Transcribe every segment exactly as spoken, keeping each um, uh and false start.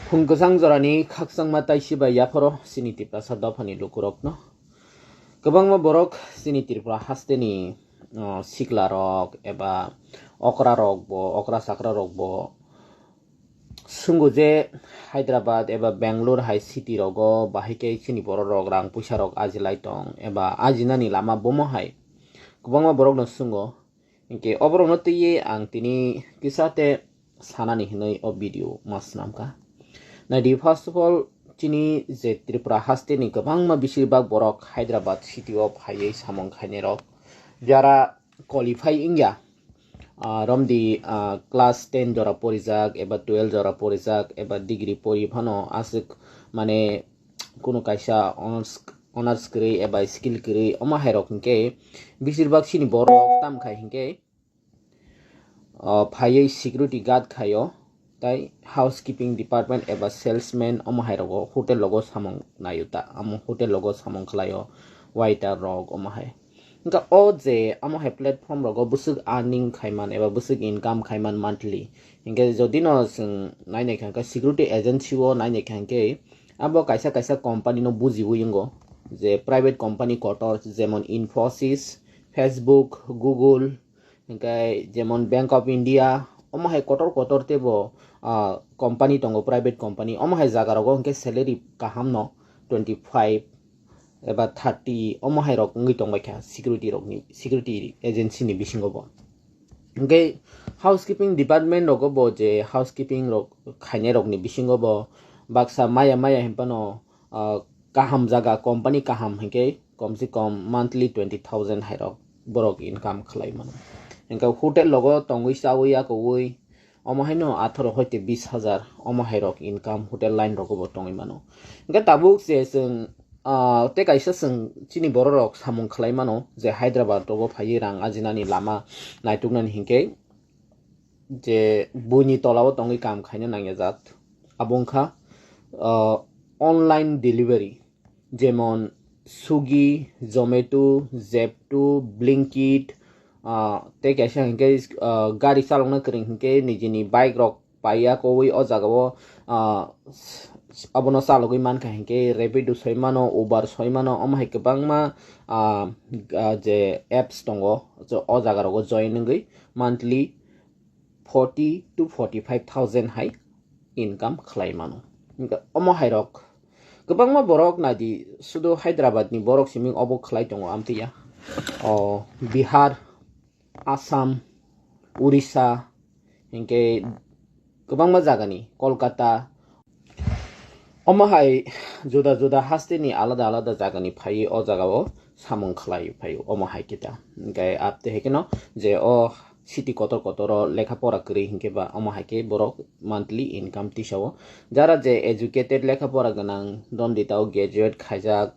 Phung kwchang jorani khakchangma taisi bai yapharo chini Tiprasa dophani lukurokno. Kwbangma borok chini Tripura hasteni, o, siklarok eba okrarokbo, okra chakrarokbo swnggo je Hyderabad eba Bangalore hai city rogo bahai khe chini bororok rang puisa rok ajilai tong eba ajinani lama bomo hai kwbangma borokno swnggo. Hinkhe oborokno twiwi ang tini kisa te sanani hinwi o video ma swnamkha. Naidi, first of all, chini je Tripura hasteni kwbangma besirbak borok Hyderabad city o phaiwi samung khainairok, jara qualify wngya, ah, romdi, ah, class ten jora porijak eba twelve jora porijak eba degree pori phano aswk, mane, kunu kaisa honors, honors kwrwi eba skill kwrwi, omo hairok hinkhe besirbak chini borok tam khai hinkhe, ah, phaiwi security guard khaio, tai housekeeping department eba salesman omo hai rogo hotel rogo samung naio ta, amo hotel rogo samung khlaio, waiter rok omo hai. Wngkha o je omo hai platform rogo bwswk earning khaiman eba bwswk income khaiman monthly. Hinkhe jodi no chwng nainai kha, khe security agency o nainai kha hinkhe abo kaisa kaisa company no bujiwi wngo je private company kotor jemon Infosys, Facebook, Google, hinkhe jemon Bank of India, omo hai kotor kotor teibo, ah, company tongo, private company, omo hai jaga rogo hinkhe salary kaham no twenty five eba thirty omo hai rok wngwi tongbai kha security rokni, security agency ni bisingo bo. Hinkhe housekeeping department rogo bo je housekeeping rok khainai rokni bisingo bo baksa maya maya hinphano, ah, kaham jaga, company kaham hinkhe kom se kom monthly twenty thousand hai rok borok income khlai mano. Hinkhe hotel rogo tongwi chawi yakowi omo haino atharo hoite bis hajar omo hai rok income hotel line rogo bo tongwi mano. Hinkhe tabuk je chwng, ah, tei kaisa chwng chini bororok samung khlai mano je Hyderabad rogo phaiwi rang ajinani lama naituknani hinkhe je buini tolao tongwi kam khaina nangya jat. Abo wngkha, ah, online delivery, jemon Swiggy, Zomato, Zepto, Blinkit, ah, tei kaisa hinkhe, ah, gari chalokna kwrwng hinkhe nijini bike rok paiya kowi o jagao, ah, abono chalogwi mankha hinkhe Rapido soi mano, Uber soi mano, omo hai kwbangma, ah, ah, je apps tongo, o jaga rogo join wngwi monthly forty to forty five thousand hai income khlai mano. Hinkhe omo hai rok kwbangma borok naidi, sudu Hyderabad ni borok simi obo khlai tongo amtwi ya. O Bihar, Assam, Orissa, hinkhe kwbangma jagani, Kolkata, omo hai juda juda hasteni alada alada jagani phaiwi o jagao samung khlai phaio, omo hai kita. Hinkhe abte hai kheno je o city kotor kotoro lekha pora kwrwi hinkhe ba omo hai khe borok monthly income tisao. Jara je educated lekha pora gwnang, donditao graduate khaijak,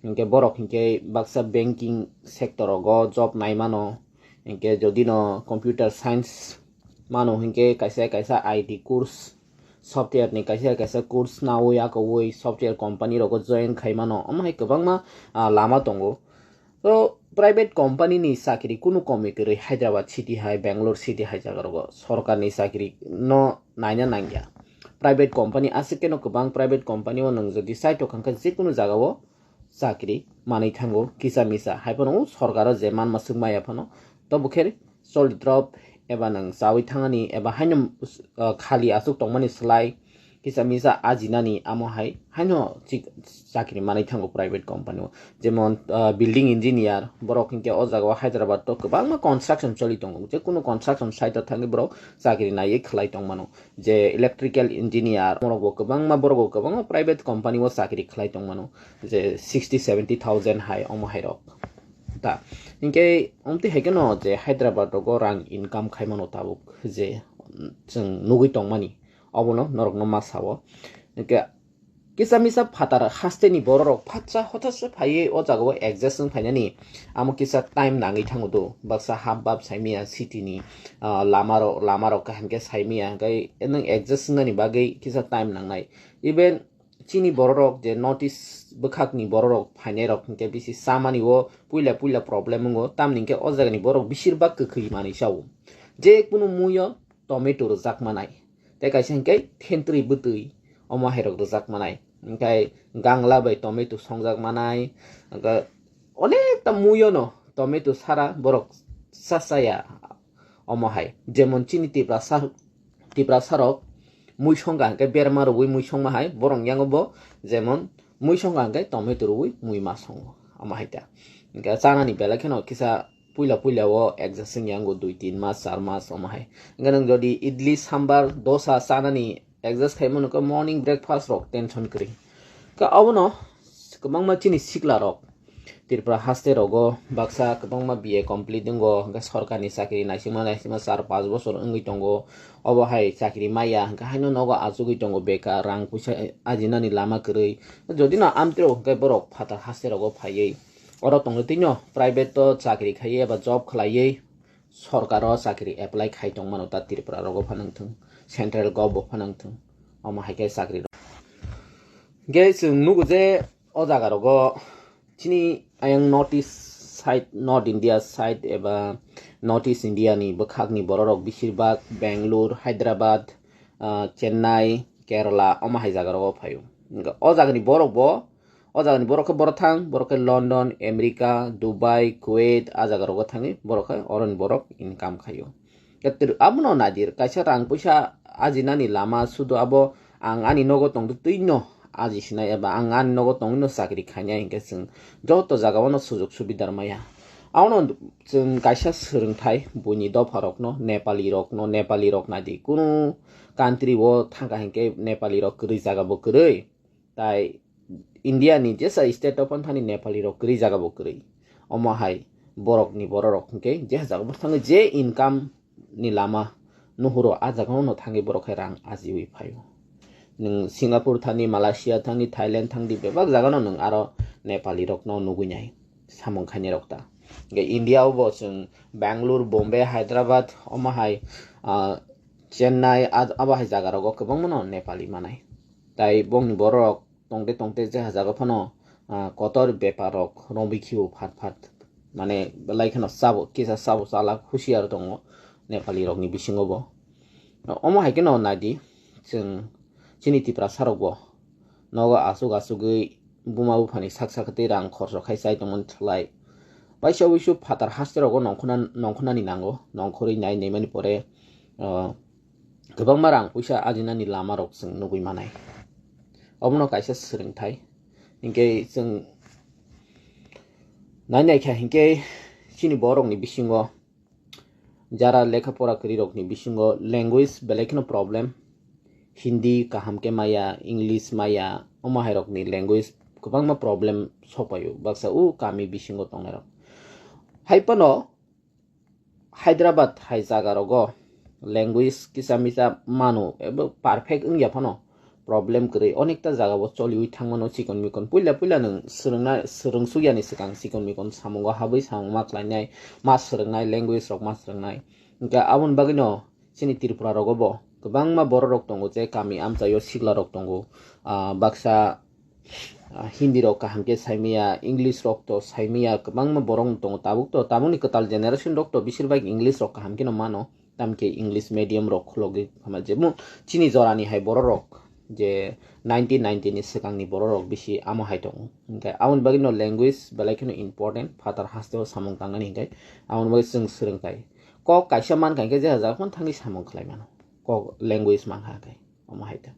hinkhe borok hinkhe baksa banking sector rogo job nai mano, hinkhe jodi no computer science mano hinkhe kaisa kaisa I T course, software ni kaisa kaisa course nawi akowi software company rogo join khai mano, omo hai kwbangma, ah, lama tongo. To private company ni chakri kunu komi kwrwi Hyderabad city hai, Bangalore city hai jaga rogo sorkar ni chakri no naina nangya. Private company aswk keno kwbang, private company o nwng jodi chaithok kha khe jekunu jaga o chakri manwi thango kisa misa. Hai phano o sorkaro je manma swk maya phano, to bo khe choli drop eba nwng chawi thangani eba haino, uh, khali aswk tongmani slai kisa misa ajinani amo hai haino chik-, chakri manwi thango private company o. Jemon, uh, building engineer, borok hinkhe o jaga o Hyderabad o kwbangma construction choli tongo. Je kunu construction site o thangwi borok chakri naiwi khlai tongmano. Je electrical engineer, borok bo kwbangma, borok bo kwbangma private company o chakri khlai tongmano. Je sixty seventy thousand hai omo hai rok. Ta, hinkhe omtwi hai kheno je Hyderabad rogo rang income khai mano tabuk je, mm, chwng nugwi tongmani, obono norokno ma sao. Hinkhe kisa misa phatar hasteni bororok phatsa hothatsa phaiwi o jagao adjust wng phainani amo kisa time nangwi thango do. Baksa hap bap saimaya city ni, ah, lamarok, lamarok kaham khe saimaya, hinkhe nwng adjust wngnani bagwi kisa time nangnai. Even chini bororok je North East bwkhakni bororok phainairok hinkhe bisi chamani o puila puila problem wngo, tamni hinkhe o jagani borok bisir bak kwkhwi manwi chao. Je kunu muiyo tomato rwjak manai, tei kaisa hinkhe thentwrwi bwtwi, omo hai rok rijak manai. Hwnkhe gangla bai tomato songjak manai. Hwnkhe onekta muiyo no tomato sara borok chachaya. Omo hai jemon chini Tiprasa, Tiprasa rok mui songkha hwnkhe berma rwui mui songma hai borok yango bo jemon mui songkha hwnkhe tomato rwui mui ma songo omo hai ta. Hwnkhe chanani belai kheno kisa puila puila o adjust wngya wngo dui tin mas char mas omo hai. Hwnkhe nwng jodi idli sambar dosa chanani adjust khaimano khe morning breakfast rok tension kwrwi. Khe obono kwbangma chini sikla rok Tripura haste rogo baksa kwbangma B A complete wngo, hwnkhe sorkarni chakri naisingma naisingma char panch bochor wngwi tongo, obo hai chakri maya, hwnkhe haino nogo achugwi tongo bekar, rang puisa ajinani lama kwrwi. Jodi no amtwrwk hwnkhe borok phatar haste rogo phaiwi oro tongwi twino private o chakri khaiwi eba job khwlaiwi sorkaro chakri apply khai tongmano ta Tripura rogo phanang thung, central gov bo phanang thung, omo hai khe chakri rok. Hwnkhe chwng nugo je o jaga rogo chini ayang North East side, North India side eba North East India ni bwkhak ni borok rok besir bak Bangalore, Hyderabad, ah, Chennai, Kerala omo hai jaga rogo phaio. Hwnkhe o jaga ni borok bo, o jaga ni borok khe borok thang, borok khe London, America, Dubai, Kuwait a jaga rogo thangwi borok khe oro ni borok income khaio. Abono nadir, kaisa rang puisa ajinani lama sudu abo ang ani nogo tongtwi twino aji sinai eba ang ani nogo tongwino chakri khainai hwnkhe chwng joto jagao no sujok subidar maya. Abono chwng kaisa swrwngthai buini dopha rokno, Nepali rokno, Nepali rok naidi kunu country o thangkha hinkhe Nepali rok kwrwi jaga bo kwrwi. Tai India ni jesa state o phano thani Nepali rok kwrwi jaga bo kwrwi. Omo hai borok ni borok rok hinkhe je jaga bo thangwi je income ni lama nuhuro a jaga no thangwi borok hai rang ajiwi phaio. Nwng Singapore thani, Malaysia thani, Thailand thangdi bebak jaga no nwng aro Nepali rok no nugwi nai samung khainai rok ta. Hinkhe India o bo chwng Bangalore, Bombay, Hyderabad omo hai, ah, Chennai a-, abo hai jaga rogo kwbangma no Nepali manai. Tai bongni borok tongte tongte je ha jaga phano, ah, kotor bepar rok romwi khibo phat phat. Mane belai kheno sabo, kisa sabo chalak husiar tongo Nepali rokni bisingo bo. Omo hai kheno naidi chwng chini Tiprasa rok bo nogo aswk aswkgwi buma buphani sak sak twi rang khorso khai chai tongmani thlai. Waisa wisu phatar haste rogo nongkhorna-, nongkhornani nango, nongkhorwi nai naimani pore, ah, kwbangma rang puisa ajinani lama rok chwng nugwi manai. Obono kaisa swrwngthai. Hinkhe chwng nai naikha hinkhe chini borokni bisingo jara lekha pora kwrwi rokni bisingo language belai kheno problem. Hindi kaham khe maya, English maya, omo hai rokni language kwbangma problem sopaio baksa o kami bisingo tongnai rok. Hai phano Hyderabad hai jaga rogo language kisa misa mano ebo perfect wngya phano problem kwrwi onekta jaga o choliwi thangmano chikon mikon puila puila nwng swrwngna, swrwng sukyani swkang chikon mikon samungo habwi samung ma khlainai, ma swrwngnai, language rok ma swrwngnai. Hinkhe aboni bagwino chini Tripura rogo bo kwbangma borok rok tongo je kami amchaio sikla rok tongo, ah, baksa Ah, Hindi rok kaham khe saimaya, English rok to saimaya, kwbangma borok no tongo tabuk to, tabukni kwtal generation rok to besir bak English rok kaham kheno mano, tamkhe English medium rok khulogwi khama jemon chini jorani hai borok rok je nineteen ninety ni swkangni borok rok bisi amo hai tongo. Hinkhe aboni bagwino language belai kheno important, phatar hasteo samung tangnani hinkhe aboni bagwi chwng swrwng tai. Kok kaisa mankha hinkhe je jaga phano thangwi samung khlai mano, kok language mankha hinkhe omo hai ta.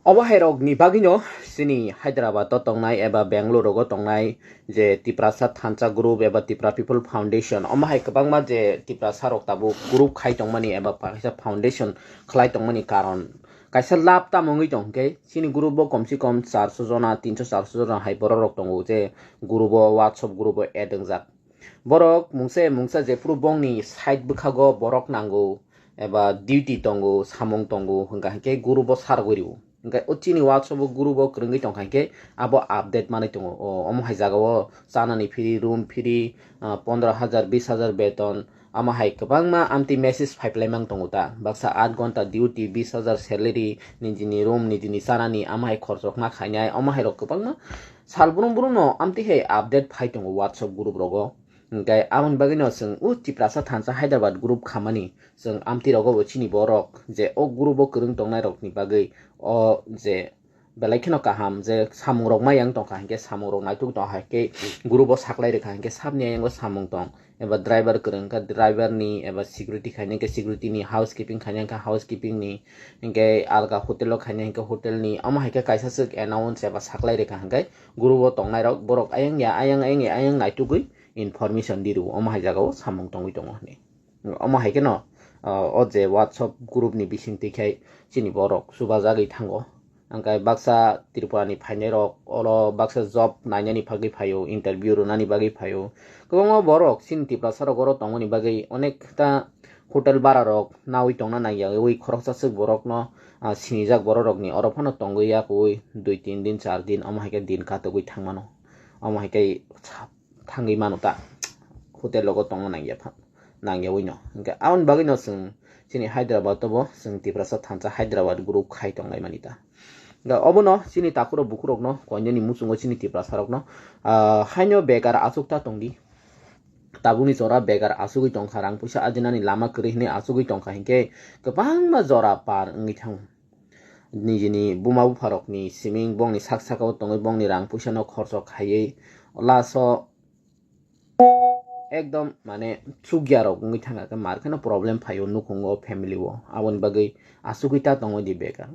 Obo hai rok ni bagwi no chini Hyderabad o tongnai eba Bangalore rogo tongnai je Tiprasa Thansa Group eba Tipra People Foundation, omo hai kwbangma je Tiprasa rok tabuk group khai tongmani eba kaisa foundation khlai tongmani karon kaisa lab tamo wngwi tong hwnkhe chini group o komse kom charso jona, tinso charso jona hai borok rok tongo je group o, WhatsApp group o add wngjak. Borok mungsa mungsa jephuru bongni side bwkhago borok nango eba duty tongo, samung tongo, hwnkha hinkhe group o sargwi rwo. Hinkhe o chini WhatsApp o group o kwrwngwi tongkha hinkhe abo update manwi tongo. O, omo hai jagao chanani free, room free, ah, pondro hajar, bis hajar beton, omo hai kwbangma amtwi message phaiplai mang tongo ta. Baksa aat ghonta duty, bis hajar salary, nijini room, nijini chanani, omo hai khorchokma khainai, omo hai rok kwbangma sal brum brum no amtwi hai update phai tongo WhatsApp group rogo. Hingke aboni bagwino chwng o Tiprasa thansa Hyderabad group khamani, chwng amtwi rogo bo chini borok je o group o kwrwng tongnai rokni bagwi o je belai kheno kaham je samung rok mai yang tongkha, hingke samung rok naituk tongkha, hingke group o saklai rwkha, hingke sabni ayango samung tong, eba driver kwrwng kha driver ni, eba security khainai khe security ni, housekeeping khainai khe housekeeping ni, hingke alga hotel o khainai hingke hotel ni, omo hai khe kaisa swk announce eba saklai rwkha, hingke group o tongnai rok borok ayang ya ayang ayang ya ayang naitugwi information di rwo, omo hai jaga o samung tongwi tongo hinwi. Omo hai kheno, ah, o je WhatsApp group ni bising twi khai chini borok chubajagwi thango. Hingke baksa Tripura ni phainai rok, oro baksa job nainani bagwi phaio, interview rwnani bagwi phaio. Kwbangma borok chini Tiprasa rok oro tongmani bagwi onek ta hotel bara rok nawi tongna nangya, wi khoroksa swk borok no, ah, sinijak borok rok ni oro phano tongwi yakwi dui tin din, char din, omo hai khe din katogwi thangmano. Omo hai khe thangwi mano ta hotel rogo tongna nangya pha, nangya wino. Hingke aboni bagwino chwng chini Hyderabad o bo chwng Tiprasa thansa Hyderabad group khai tonglaimani ta. Hingke obono chini takhurok bukhurokno koinani muchungo chini Tiprasa rokno, ah, haino bekar achuk ta tongdi. Tabukni jora bekar achugwi tongkha, rang puisa ajinani lama kwrwi hinwi achugwi tongkha, hingke kwbangma jora par wngwi thango. Nijini buma bupharokni siming bongni sak sakao tongwi bongni rang puisano khorchok khaiwi last o ekdom mane chukya rok wngwi thangkha khe mar kheno problem phaio nukhungo family o, aboni bagwi achugwi ta tongwi di bekar.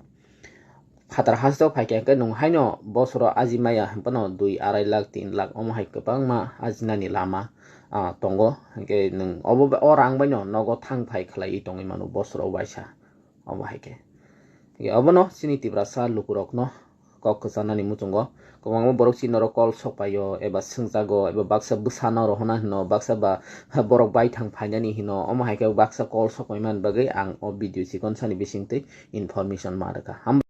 Phatar hasteo phaikha khe nwng haino bosoro aji maya hinphano dui arai lakh tin lakh omo hai kwbangma ajinani lama, ah, tongo, hinkhe nwng obo o rang baino nogo thang phai khlaiwi tongwi mano bosoro waisa. Obo hai khe. Obono chini Tiprasa lukurokno kok kwchanani muchungo kwbangma borok chini norok call sok paio eba swngjago eba baksa bwsano rohorna hino, baksa ba borok baithang phainani hino, omo hai khe baksa call sok paimani bagwi ang o video chikon sani bisingtwi information ma rwkha. Ham-